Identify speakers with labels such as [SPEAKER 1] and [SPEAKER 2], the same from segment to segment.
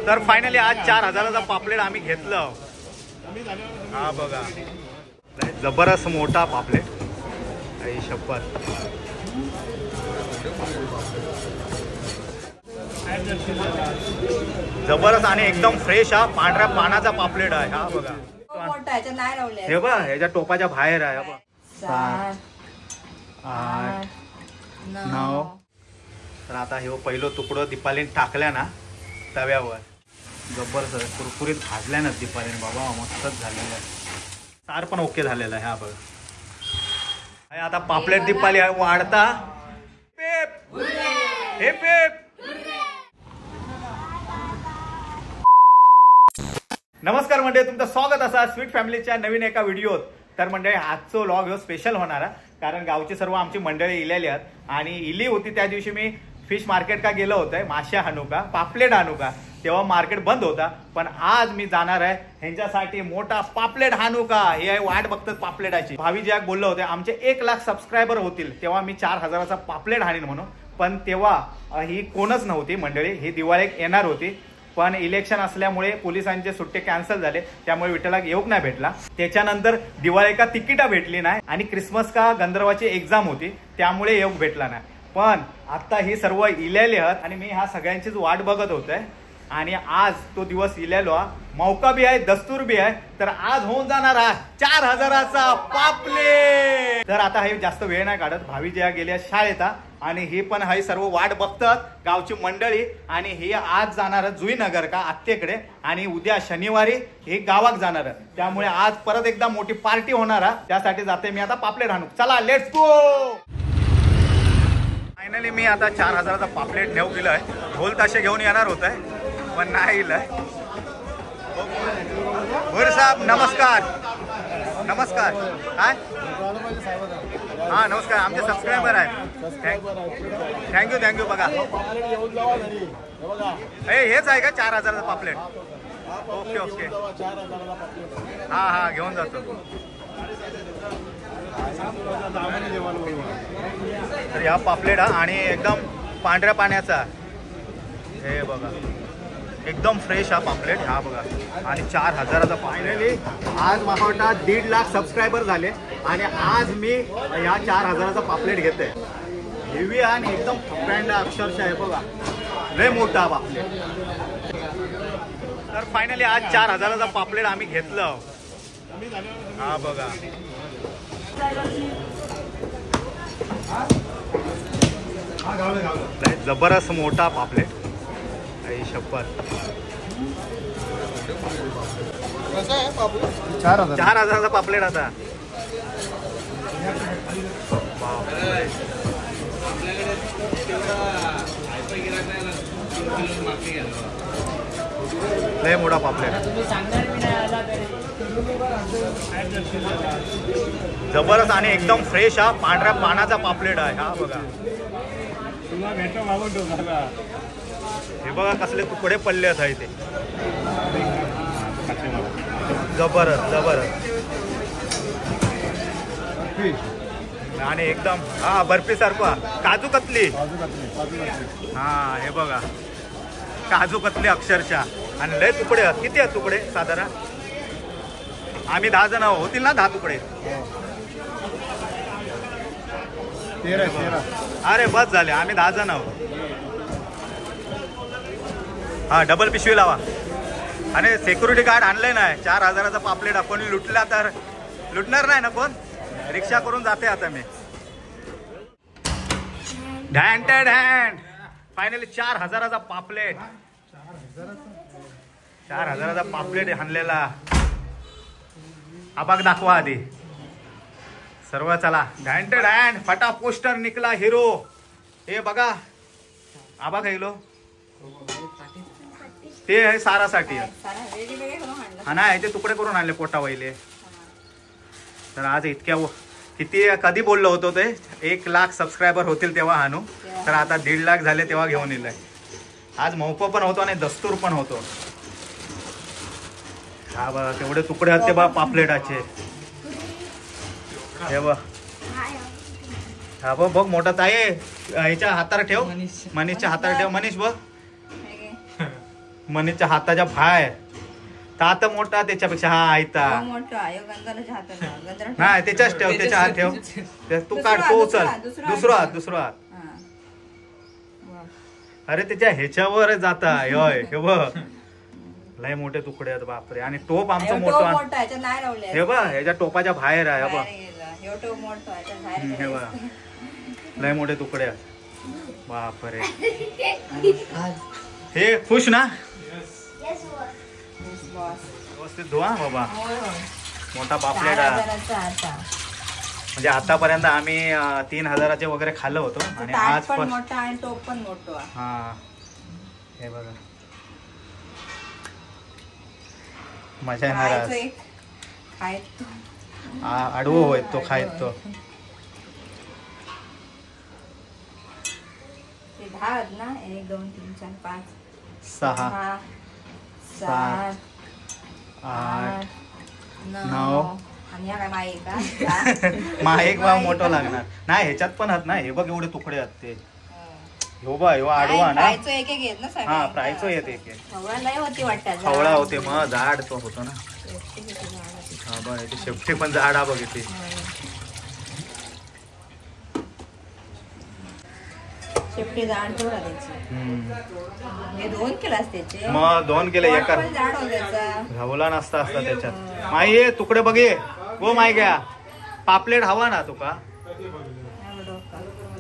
[SPEAKER 1] तर फायनली आज 4000चा पापलेट आम्ही घेतलं. हा बघा जबरदस्त मोठा पापलेट, आई शपथ. जबरदस्त आणि एकदम फ्रेश हा पांढऱ्या पानाचा पापलेट आहे. हा बघा हे बघा ह्याच्या टोपाच्या बाहेर आहे. 7 8 9. तर आता हे पहिलं तुकडं दीपालीने टाकल्या ना तव्यावर, जबरदस्त कुरकुरीत भाजल्या ना दीपालीने, बाबा मस्तच झालेलं आहे. सार पण ओके झालेला आहे. हा बघा आता पापलेट दीपाली आहे वाढता. पेप हे पेप. नमस्कार मंडळी, तुमचं स्वागत असा स्वीट फॅमिलीच्या नवीन एका व्हिडिओत. तर मंडळी आजचो व्लॉग ह्यो स्पेशल होणार आहे, कारण गावची सर्व आमची मंडळी इलेली आहेत आणि इली होती त्या दिवशी मी फिश मार्केट का गेलो होतं, माश्या आणू का पापलेट आणू का, तेव्हा मार्केट बंद होता. पण आज मी जाणार आहे ह्यांच्यासाठी मोठा पापलेट आणू का, हे वाट बघतात पापलेटाची. भावी ज्या बोललो होते आमचे 1 लाख सबस्क्रायबर होतील तेव्हा मी 4000चा पापलेट आणीन म्हणून, पण तेव्हा ही कोणच नव्हती मंडळी. ही दिवाळीत येणार होती पण इलेक्शन असल्यामुळे पोलिसांचे सुट्टे कॅन्सल झाले, त्यामुळे विठ्ठलाक येऊक नाही भेटला. त्याच्यानंतर दिवाळी का तिकिटा भेटली नाही आणि क्रिसमस का गंधर्वाची एक्झाम होती त्यामुळे येऊक भेटला नाही. पण आता ही सर्व इलेली आहेत आणि मी ह्या सगळ्यांचीच वाट बघत होते आणि आज तो दिवस इलेलो. मौका बी आहे दस्तूर बी आहे, तर आज होऊन जाणार हा 4000चा पापलेट. तर आता हे जास्त वेळ नाही काढत, भावी ज्या गेल्या शाळेत आणि ही पण हे सर्व वाट बघतात गावची मंडळी. आणि ही आज जाणार जुईनगर का आत्तेकडे आणि उद्या शनिवारी हे गावात जाणार, त्यामुळे आज परत एकदा मोठी पार्टी होणार, त्यासाठी जाते मी आता पापलेट आणू. चला let's go. Finally मी आता 4000चा पापलेट नेऊ गेलोय. ढोल ताशे घेऊन येणार होत आहे पण नाही इलंय. भोर साहेब नमस्कार. नमस्कार. काय हा नमस्कार, आमचे सबस्क्रायबर आहेत. Thank you thank you. बघा हेच आहे का 4000चा पापलेट? ओके ओके, हा हा घेऊन जातो. तर ह्या पापलेट हा आणि एकदम पांढऱ्या पाण्याचा, हे बघा एकदम फ्रेश हा पापलेट. हा बघा आणि 4000चा. फायनली आज मला वाटतं 1.5 लाख सबस्क्रायबर झाले आणि आज मी ह्या 4000चा पापलेट घेते. हेवी आणि एकदम थप्प्यांडा अक्षरशः आहे बघा, लय मोठा पापलेट. तर फायनली आज 4000चा पापलेट आम्ही घेतलं. हा बघा जबरदस्त मोठा पापलेट, आई शपथ. 4000चा पापलेट आता. लय मोठा पापलेट, जबरदस्त आणि एकदम फ्रेश हा पांढऱ्या पानाचा पापलेट आहे. हा बघा हे बघा कसले तुकडे पडले आहेत इथे, जबरदस्त जबरदस्त आणि एकदम हा बर्फी सारखा काजू कतली. हा हे बघा काजू कतली अक्षरशः. आणि लय तुकडे, किती आहेत तुकडे साधारण? आम्ही 10 जण होतील ना, 10 तुकडे. 13. अरे बस झाले, आम्ही 10 जण आहोत. हा डबल पिशवी लावा. आणि सिक्युरिटी गार्ड आणले नाही. 4000चा पापलेट कोणी लुटला तर लुटणार नाही ना कोण? रिक्षा करून जाते आता मी. ढँड ढँड. फायनली 4000चा पापलेट, 4000चा पापलेट आणलेला. आबाक दाखवा आधी सर्व. चला ढँड ढँड. फटा पोस्टर निकला हिरो. हे बघा आबा खायलो ते आहे सारासाठी. हा ना याचे तुकडे करून आणले पोटा वहिले. तर आज इतक्या किती कधी बोललो होतो ते 1 लाख सबस्क्रायबर होतील तेव्हा आणू, तर आता 1.5 लाख झाले तेव्हा घेऊन येईल. आज मौको पण होतो आणि दस्तूर पण होतो. हा बघा तेवढे तुकडे होते बा पापलेटाचे. हे बघ हा बघ बघ मोठा ताई ह्याच्या हातावर ठेव, मनीषच्या हातावर ठेव. मनीष बघ मनीच्या हाताच्या बाहेर. तात मोठा त्याच्यापेक्षा. हा आयता नाही, त्याच्याच ठेव, त्याच्या हात ठेव. तू काढ, तो उचल. दुसरा हात, दुसरा हात. अरे त्याच्या ह्याच्यावर जाता. होय हे बघ लय मोठे तुकडे आहेत बापरे. आणि टोप आमचं मोठं हे बघ, ह्याच्या टोपाच्या बाहेर आहे. बघ हे बघ लय मोठे तुकडे आहेत बापरे. हे खुश ना? व्यवस्थित धुवा बाबा. मोठा पापलेट. म्हणजे आतापर्यंत आम्ही 3000 वगैरे खाल्लं होतो आणि आज पण
[SPEAKER 2] मोठा आणि टोप पण मोठा.
[SPEAKER 1] हा हे बघा मजा येणार आज. आडवो होय तो खायत तो.
[SPEAKER 2] 10 ना, 1 2 3 4 5
[SPEAKER 1] 6 7 8 9
[SPEAKER 2] आणि हा काय माईक
[SPEAKER 1] माईक बा मोठं लागणार नाही. ह्याच्यात पण हात ना. हे बघ एवढे तुकडे आहेत ते. हो बा ह्यो आडवा ना.
[SPEAKER 2] एक एक येत ना.
[SPEAKER 1] हा फ्रायचो येत एक एक.
[SPEAKER 2] खवळा नाही होती वाटत.
[SPEAKER 1] खवळा होते मग जाड तो होतो ना. हा बघ याची शेपटी पण जाड हा बघ इथे.
[SPEAKER 2] शेपटी जाड थोडा त्याची. हे 2 केलास त्याचे.
[SPEAKER 1] मग 2 केले एका.
[SPEAKER 2] जाड हो त्याचा.
[SPEAKER 1] घावला नसता असता त्याच्यात. माई ये तुकडे बघ ये. गो my गया पापलेट हवा ना तुका.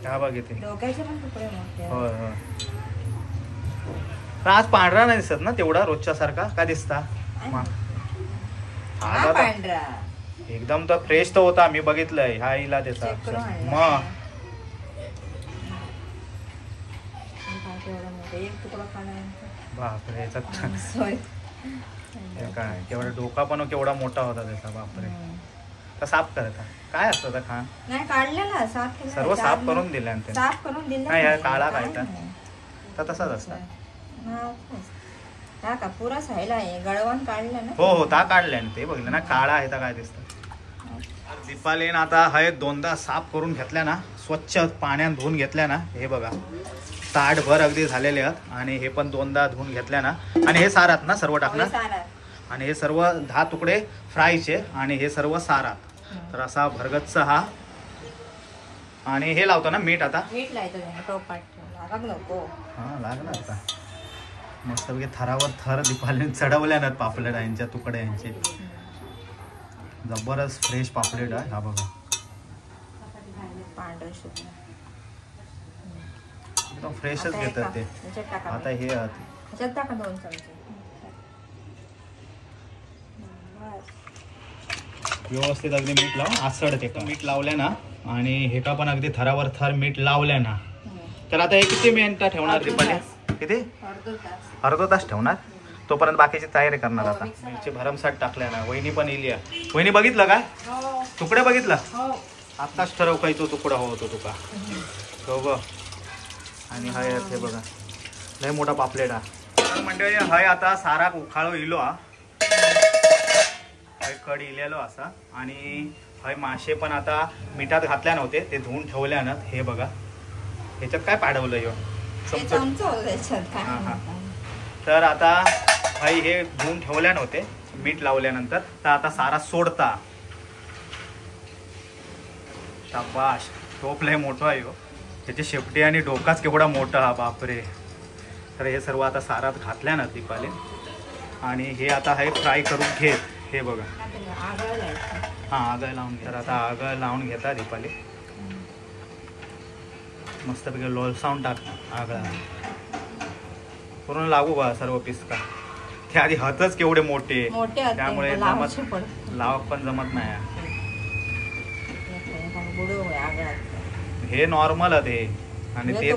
[SPEAKER 1] हा बघ इथे
[SPEAKER 2] डोक्याचे पण तुकडे मोठे.
[SPEAKER 1] होय होय. पण आज पांढरा नाही दिसत ना तेवढा रोजच्या सारखा. का दिसता?
[SPEAKER 2] पांढरा
[SPEAKER 1] एकदम तर फ्रेश तर होता. मी बघितलंय हा इला त्याचा. मग बापरे काय केवढा डोका पण केवढा मोठा होता त्याचा. बापरे. तर साफ करता काय असतं त्या खान?
[SPEAKER 2] नाही काढलेला साफ केला.
[SPEAKER 1] सर्व साफ करून दिलं.
[SPEAKER 2] साफ करून दिलं
[SPEAKER 1] नाही. काळा काय तर तसाच असता
[SPEAKER 2] का पुरा सायला आहे. गळवण काढलं ना.
[SPEAKER 1] हो हो ता काढलं ते बघितलं ना. काळा आहे तर काय दिसतं. दीपालीन आता हे 2दा साफ करून घेतल्या ना, स्वच्छ पाण्यात धुवून घेतल्या ना. हे बघा ताटभर अगदी झालेले आहेत. आणि हे पण 2दा धुवून घेतल्या ना. आणि हे सारात ना सर्व टाकणार. आणि हे सर्व 10 तुकडे फ्रायचे आणि हे सर्व सारात. तर असा भरगच्च हा. आणि हे लावतो ना मीठ आता.
[SPEAKER 2] मीठ लावतो.
[SPEAKER 1] हा लागणार आता. मस्तपैकी थरावर थर दीपालीने चढवल्या ना पापलेट यांच्या तुकडे यांचे. जबरदस्त फ्रेश पापलेट आहे हा बघा. एकदम फ्रेशच घेतात ते. आता हे
[SPEAKER 2] 2 चमचे
[SPEAKER 1] व्यवस्थित अगदी मीठ लावून आसड ते मीठ लावल्या ना. आणि हे का पण अगदी थरावर थर मीठ लावल्या ना. तर आता हे किती मिनिटं ठेवणार दीपाली? किती? अर्धा तास ठेवणार. तोपर्यंत बाकीची तयारी करणार. आता मिरची भरमसाठ टाकल्या ना. वहिनी पण इली. वहिनी बघितलं काय तुकडे बघितलं? आत्ताच ठरव काय तो तुकडा होतो तुका. हो ग. आणि हाय हे बघा लय मोठा पापलेट हा. मंडळी हय आता सारा उखाळो इलो हा. हय कड इलेलो असा. आणि हय मासे पण आता मिठात घातल्या नव्हते ते धुवून ठेवल्या ना. हे बघा ह्याच्यात काय पाडवलं ह्यो
[SPEAKER 2] चमचा.
[SPEAKER 1] हा तर आता हय हे धुवून ठेवल्या नव्हते मीठ लावल्यानंतर. तर आता सारा सोडता. शाबाश टोप लय मोठा आहे हो. त्याची शेपटी आणि डोकाच केवढा मोठा हा बापरे. तर हे सर्व आता सारात घातल्या ना दीपाली. आणि हे आता हे फ्राय करून घेत. हे बघा हा आगळ लावून घे. तर आता आगळ लावून घेता दीपाली. मस्तपैकी लोळसावून टाक आगळा पूर्ण लागू बा सर्व पिसका. ते आधी हातच केवढे मोठे त्यामुळे जमत लाव पण जमत नाही. हे नॉर्मल आहे आणि ते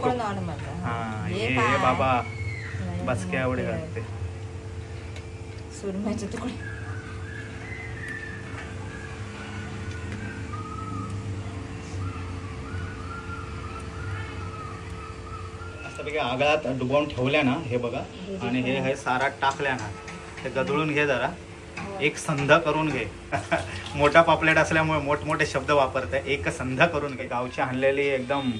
[SPEAKER 1] हा हे बाबा बसक्या एवढे घालते.
[SPEAKER 2] सुरमईचे तुकडे.
[SPEAKER 1] मस्तपैकी आगळात डुबवून ठेवल्या ना हे बघा. आणि हे हे सारात टाकल्या ना. ते गदळून घे जरा. एक संध करून घे. मोठा पापलेट असल्यामुळे मोठमोठे शब्द वापरते. एक संध करून घे. गावची आणलेली एकदम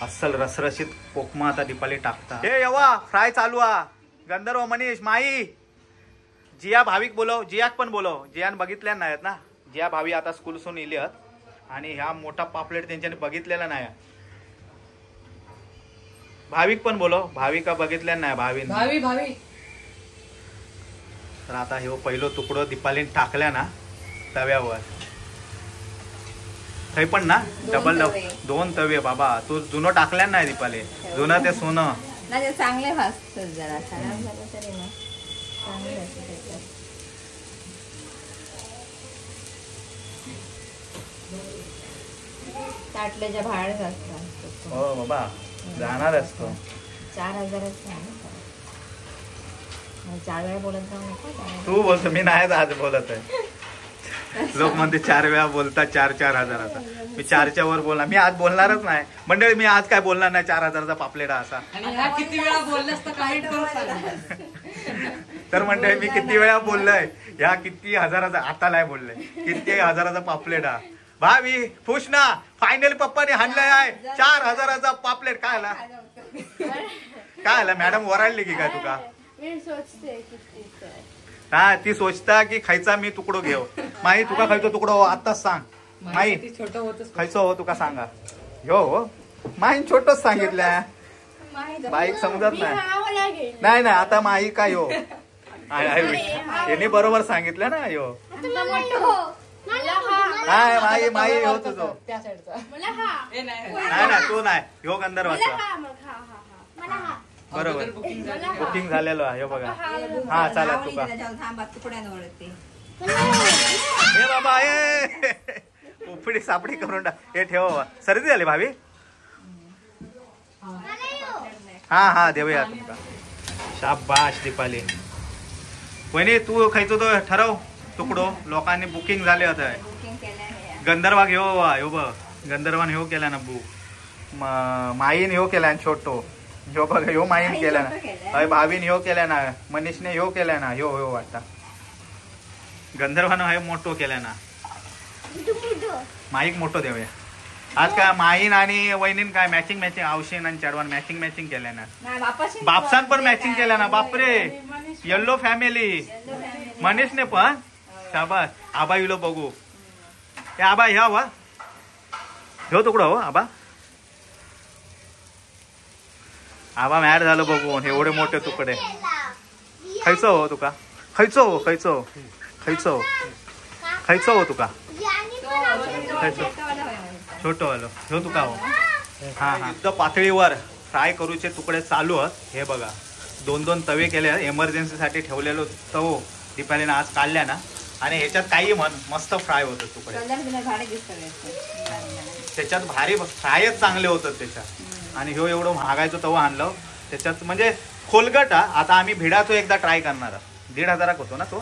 [SPEAKER 1] अस्सल रसरशीत कोकमा आता दीपाली टाकता. हे यवा फ्राय चालू आ. गंधर्व मनीष माई जिया भाविक बोलव, जियाक पण बोलव. जियान बघितल्या नाहीत ना. जिया भावी आता स्कूलसून इली आहेत आणि ह्या मोठा पापलेट त्यांच्याने बघितलेला नाही. भाविक पण बोलव, भाविका बघितल्या नाही भावी
[SPEAKER 3] भावी भावी.
[SPEAKER 1] तर आता ह्यो पहिलो तुकडो दीपालीने टाकल्या ना तव्यावर. थंय पण ना डबल दोन तवे बाबा. तू जुनं टाकल्या नाही दीपाली, जुनं ते सोनं
[SPEAKER 2] नाही चांगले भाजतात जरा, खराब झालं तरी ना चांगले भाजतात. ताटल्याच्या भाडच असतात.
[SPEAKER 1] हो बाबा जाणार असतो.
[SPEAKER 2] 4000च आहे. 4 वेळा बोलत जाऊ नका.
[SPEAKER 1] तू बोलतो, मी नाही आज बोलत आहे. लोक म्हणते 4 वेळा बोलतात 4-4 हजाराचा. मी 4च्या वर बोलणार, मी आज बोलणारच नाही मंडळी. मी आज काय बोलणार नाही. 4000चा पापलेट असा.
[SPEAKER 3] किती वेळा बोललास तर काही
[SPEAKER 1] तर मंडळी मी किती वेळा बोललोय ह्या किती हजाराचा, आता नाही बोललोय, किती हजाराचा पापलेट हा. भाभी खुश ना, फायनल पप्पाने हाणलाय आहे 4000चा पापलेट. काय आला काय आला मॅडम वराडली की काय तुका? हा ती सोचता की खायचा मी तुकडो घेऊ. माई तुका खायचो तुकडो आताच सांग. माई खायचो हो तुका सांगा. हो हो माईन छोटच सांगितलं, बाईक समजत नाही. नाही नाही आता माई काय हो यांनी बरोबर सांगितलं ना. यो नाही माई माई हो तुझो नाही ना तो नाही ह्यो गंधर्वाचा बरोबर बुकिंग झालेलो आहे बघा. हा चला तुका हे बाबा ए उपडी सापडी करून टाक. हे ठेव बाबा. सर्दी झाली भाभी? हा हा देऊया तुमका. शाबाश दीपाली. वहिनी तू खायचो तो ठरव तुकडो. लोकांनी बुकिंग झाले होते. गंधर्वा घेऊ वा ह्यो बघ गंधर्वान ह्यो केला ना बुक. माईन ह्यो केला आणि छोटो ह्यो बघ ह्यो माईन केला ना. हय भावीन ह्यो केला ना. मनीषने ह्यो केला ना. ह्यो ह्यो वाटता गंधर्वानं हय मोठो केला ना. माईक मोठो देऊया आज. काय माईन आणि वहिनीन काय मॅचिंग मॅचिंग आवशीन आणि चेडवान मॅचिंग मॅचिंग केल्या ना. बापसान पण मॅचिंग केल्या ना. बापरे येल्लो फॅमिली. मनीषने पण शाबास. आबा इलो बघू. ए आबा ह्या वा ह्यो तुकडो हो आबा. आबा मॅड झालं बघून एवढे मोठे तुकडे. खायचो हो तुका? खायचो हो खायचो खायचो खायचो हो तुका? खायचो छोटो आलो ह्यो तुका हो. हा हा युद्ध पातळीवर फ्राय करूचे तुकडे चालू आहेत. हे बघा 2-2 तवे केले एमर्जन्सीसाठी ठेवलेलो तवो दीपालीनं आज काढल्या ना. आणि ह्याच्यात काही म्हण मस्त फ्राय होतं तुकडे. त्याच्यात भारी फ्रायच चांगले होतात त्याच्यात. आणि ह्यो एवढं महागायचं तवा आणलं त्याच्यात म्हणजे खोलगट. आता आम्ही भिडाचो एकदा ट्राय करणार. 1500 होतो ना तो?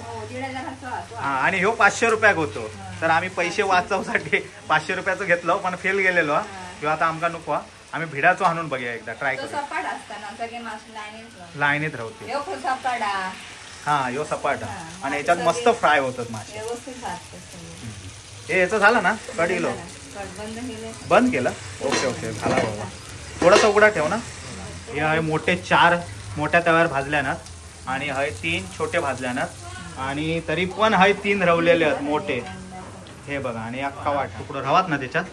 [SPEAKER 1] हा आणि ह्यो 500 रुपयाक होतो. तर आम्ही पैसे वाचवसाठी 500 रुपयाचं घेतलं पण फेल गेलेलो. किंवा आता आमका नको, आम्ही भिडाचो आणून बघूया एकदा ट्राय करू. लाईनीत राहते. हा ह्यो सपाट आणि ह्याच्यात मस्त फ्राय होतात मासे. हे याचं झालं ना कट इलो बंद केलं. ओके ओके झाला बाबा. थोडासा उघडा ठेव ना. हे आहे मोठे 4 मोठ्या तव्यावर भाजल्या ना आणि हय 3 छोटे भाजल्या ना आणि तरी पण हय 3 रवलेले आहेत मोठे. हे बघा आणि अख्खा वाट तुकडं रवात ना त्याच्यात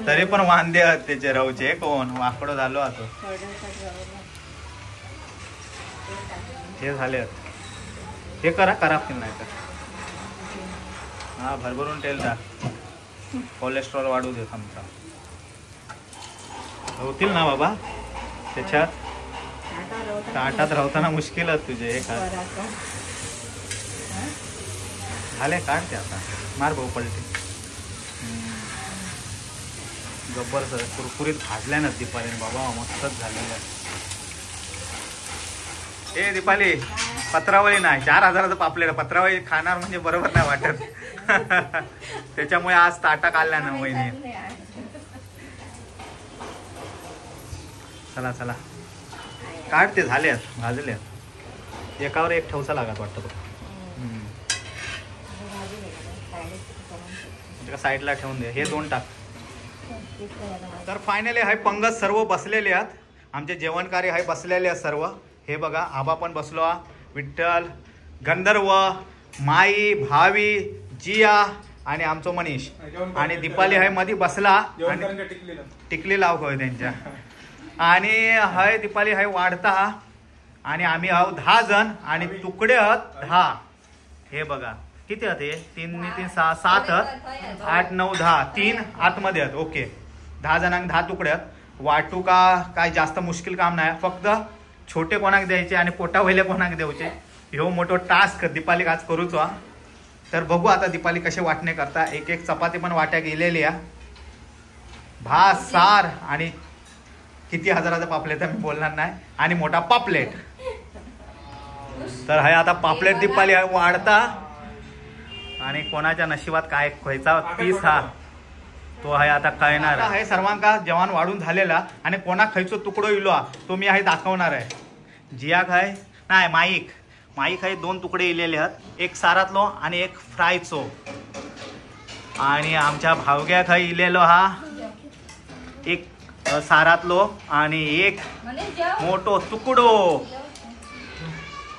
[SPEAKER 1] तरी पण वांदे आहेत त्याचे रवचे. कोण वाकडं झालो आता. हे झाले हे करा करा नाही तर हा भरभरून तेल टाक. कोलेस्ट्रॉल वाढू देत आमचा. होतील ना बाबा त्याच्यात ताटात राहताना मुश्किल आहे तुझे. एक हात झाले काढते आता. मार भाऊ पलटी. गब्बर सर कुरकुरीत भाजल्या ना दीपाली बाबा मस्तच झालेल्या. ए दीपाली पत्रावळी नाही. 4000चं पापलेट पत्रावळी खाणार म्हणजे बरोबर नाही वाटत. त्याच्यामुळे आज ताटा काढल्या ना वहिनी. चला चला काढते झाले भाजले. एकावर एक ठेवसा लागत वाटतं बघ. साईडला ठेवून दे. हे 2 टाक. तर फायनली हाय पंगत सर्व बसलेले आहेत. आमचे जेवणकारी हाय बसलेले आहेत सर्व. हे बघा आबा पण बसलो, विठ्ठल, गंधर्व, माई, भावी, जिया आणि आमचो मनीष आणि दीपाली हय मधी बसला आणि टिकली लाव खंय त्यांच्या. आणि हय दीपाली हय वाढता आणि आम्ही आहोत 10 जण आणि तुकडे आहोत 10. हे बघा किती आहात हे, 3 3 6 7 8 9 10, 3 आतमध्ये आहेत. ओके, 10 जणांक 10 तुकडे आहेत. वाटू का काय जास्त मुश्किल काम नाही, फक्त छोटे कोणाक द्यायचे आणि पोटा वयले कोणाक द्यायचे, ह्यो मोठो टास्क दीपाली आज करूचो. तर बघू आता दीपाली कसे वाटणे करता. एक एक चपाती पण वाट्या गेलेली आहे, भात, सार आणि किती हजाराचा पापलेट मी बोलणार नाही, आणि मोठा पापलेट. तर हाय आता पापलेट दीपाली वाढता आणि कोणाच्या नशिबात काय व्हायचा पीस हा तो आहे आता कळणार आहे. सर्वांका जेवण वाढून झालेला आणि कोणा खयचो तुकडो इलो तो मी आहे दाखवणार आहे. जिया खाय नाही, माईक माईक आहे 2 तुकडे इलेले आहेत, एक सारातलो आणि एक फ्रायचो. आणि आमच्या भावग्या खाय इलेलो हा एक सारातलो आणि एक मोठो तुकडो.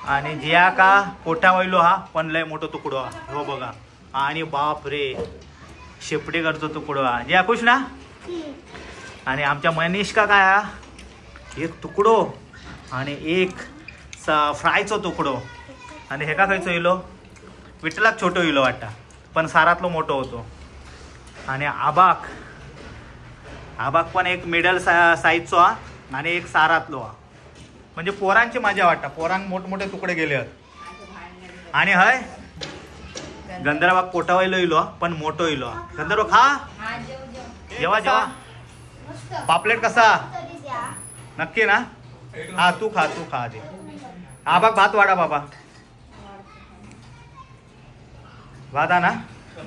[SPEAKER 1] आणि जिया का कोठा वयलो हा पण लय मोठो तुकडो हा, हो बघा. आणि बाप रे शेपडी करतो तुकडो हा, जिया खुश ना. आणि आमच्या मनीष का काय हा एक तुकडो आणि एक फ्रायचो तुकडो. आणि हे का खायचो इलो, विठ्ठलाक छोटो इलो वाटता पण सारातलो मोठो होतो. आणि आबाक आबाक पण एक मिडल साईजचो हा आणि एक सारातलो हा, म्हणजे पोरांची मजा वाटता, पोरांक मोठमोठे तुकडे गेले आहेत. आणि हय गंधर्वाक पोटा वयलो इलो पण मोठो इलो. गंधर्व खा जेवा जेवा. पापलेट कसा नक्की ना? हा तू खा, तू खा आधी. आबाक भात वाडा बाबा, भात ना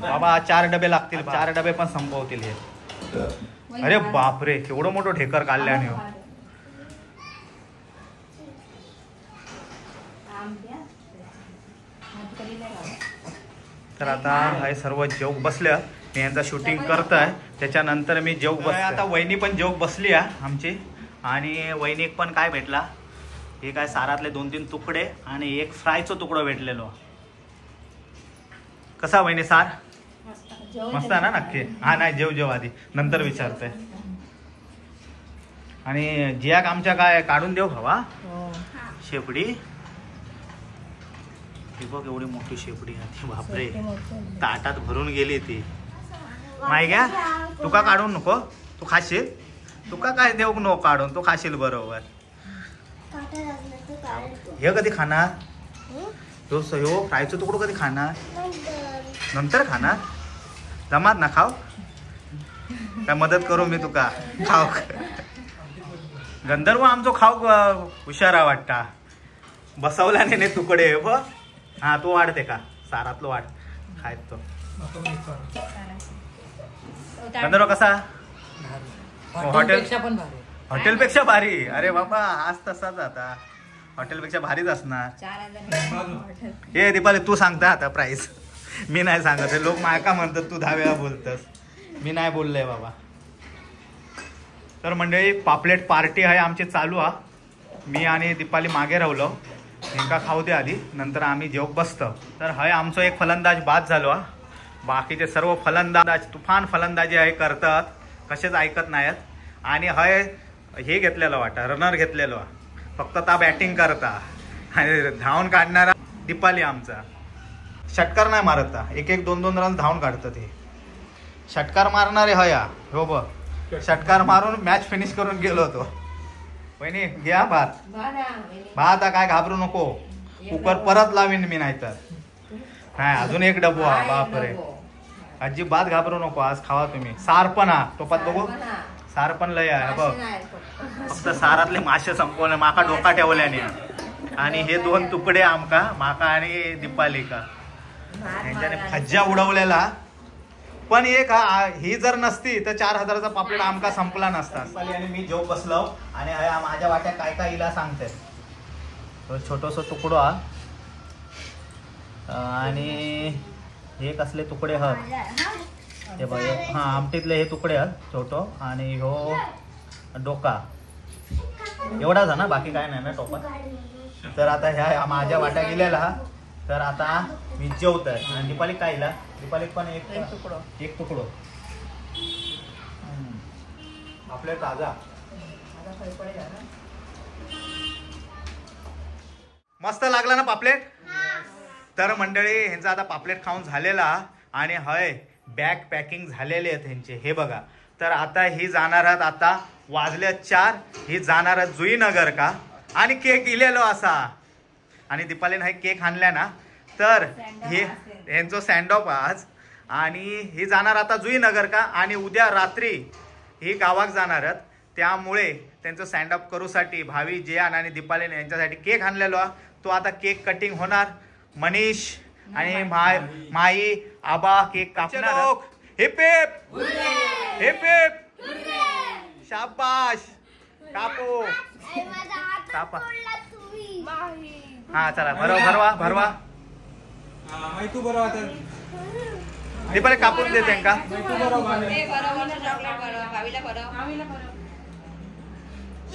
[SPEAKER 1] बाबा. 4 डबे लागतील, 4 डबे पण संपवतील हे. अरे बापरे केवढं मोठं ढेकर काढल्याने. तर आता हे सर्व जेवक बसल्या, मी यांचा शूटिंग करताय, त्याच्यानंतर मी जेवक बस. आता वहिनी पण जेवक बसली आहे आमची. आणि वहिनीक पण काय भेटला, हे काय सारातले 2-3 तुकडे आणि एक फ्रायचो तुकडो भेटलेलो. कसा वहिनी सार मस्त ना? नक्की हा नाही, जेव जेव आधी नंतर विचारते. आणि जियाक आमच्या काय काढून देऊ हवा शेपडी, ही बघ एवढी मोठी शेपडी आहे, बापरे ताटात भरून गेली ती. माय घ्या तुका काढून नको, तू खाशील, तुका काय देऊ नको काढून, तू खाशील बरोबर. हे कधी खाणार ह्यो फ्रायचो तुकडो कधी खाणार? नंतर खाणार, जमात ना खाव, काय मदत करू मी तुका खाव. गंधर्व आमचो खाव हुशारा वाटता, बसवला नाही तुकडे ब. हा तो वाढते का सारातलो वाढ खायत तो. गंधर्व कसा? हॉटेलपेक्षा पण भारी, हॉटेलपेक्षा भारी. अरे बाबा आज तसाच आता हॉटेलपेक्षा भारीच असणार. हे दीपाली तू सांगता आता प्राइस, मी नाही सांगत. लोक मायका म्हणतात तू 10 वेळा बोलतस, मी नाही बोललंय बाबा. तर मंडळी पापलेट पार्टी आहे आमची चालू हा. मी आणि दीपाली मागे राहिलो, हेंका खाऊ दे आधी, नंतर आम्ही जेवक बसतो. तर हय आमचो एक फलंदाज बाद झालो हा, बाकीचे सर्व फलंदाज तुफान फलंदाजी आहे करतात, कसेच ऐकत नाहीत. आणि हय हे घेतलेलं वाटा रनर घेतलेलो, फक्त ता बॅटिंग करता आणि धावून काढणारा दीपाली आमचा. षटकार नाही मारत, 1-1 2-2 रन धावून काढतात हे. षटकार मारणारे हया हो बघ, षटकार मारून मॅच फिनिश करून गेलो होतो. वहिनी घ्या भात भात, काय घाबरू नको, कुकर परत लावीन मी नाहीतर. नाही अजून एक डबो हा, बापरे अजिबात घाबरू नको, आज खावा तुम्ही. सार पण हा टोपात बघू, सार पण लय आहे बघ, फक्त सारातले मासे संपवले, माका डोका ठेवल्याने. आणि हे 2 तुकडे आमका, माका आणि दीपालिका यांच्याने फज्जा उडवलेला. पण एक ही जर नसती तर 4000चा पापलेट आमका संपला नसता. आणि मी जेव बसलो आणि माझ्या वाट्या काय काय इला सांगते. छोटोसो तुकडो हा आणि हे कसले तुकडे हत हे बघ, हा आमटीतले हे तुकडे हत छोटो, आणि हो डोका एवढाच ना, बाकी काय नाही ना टोपात. तर आता ह्या माझ्या वाट्या गेलेला. तर आता मी जेवतोय. आणि दीपाली काय इला? दीपाली पण एक तुकडो, एक तुकडो आपल्या ताजा मस्त लागला ना पापलेट. तर मंडळी ह्यांचा आता पापलेट खाऊन झालेला आणि हय बॅग पॅकिंग झालेले आहेत ह्यांचे, हे बघा. तर आता ही जाणार आहात, आता वाजल्या 4, ही जाणार आहात जुईनगर का. आणि केक इलेलो असा आणि दीपालीने हे केक आणल्या ना, तर हे ह्यांचो सँड ऑफ आज. आणि ही जाणार आता जुईनगर का आणि उद्या रात्री ही गावाक जाणार आहेत. त्यामुळे त्यांचं सँड ऑफ करूसाठी भावी जियान आणि दीपालीने यांच्यासाठी केक आणलेलो. तो आता केक कटिंग होणार. मनीष आणि माई आबा केक कापणार. हिप हिप हिप हिप, शाबाश, कापो कापा. हा चला भरवा भरवा भरवा. दीपाली कापून दे त्यांका.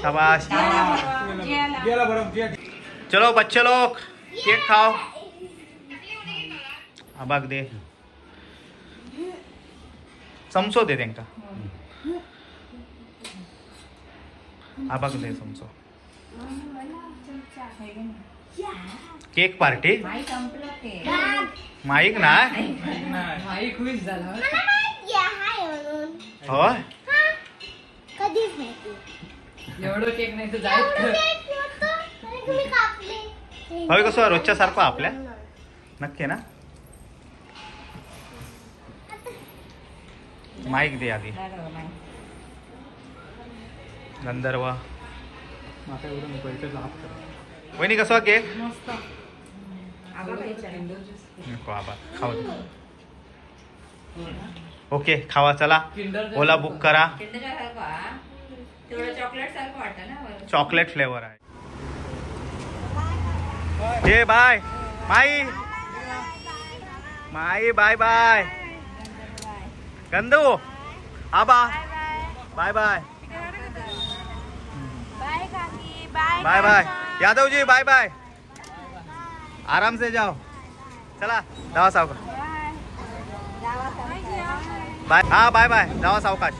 [SPEAKER 1] शाबाश. चलो बच्चे लोग केक खाओ. आबाक दे, चमचो दे त्यांका. आबाक दे चमचो. केक पार्टी माईक ना हो हवे कसं रोजच्या सारखं आपल्या नक्की ना. माईक दे आधी. गंधर्व वहिनी कसं केक? नको आबा खाऊ दे. ओके खावा चला. ओला बुक करा. चॉकलेट फ्लेवर आहे. हे बाय माई, माई बाय बाय. गंधू आबा bye bye bye bye. Yadav ji bye bye, आराम से जाओ. चला जावा सावकाश बाय. हा बाय बाय, जावा सावकाश.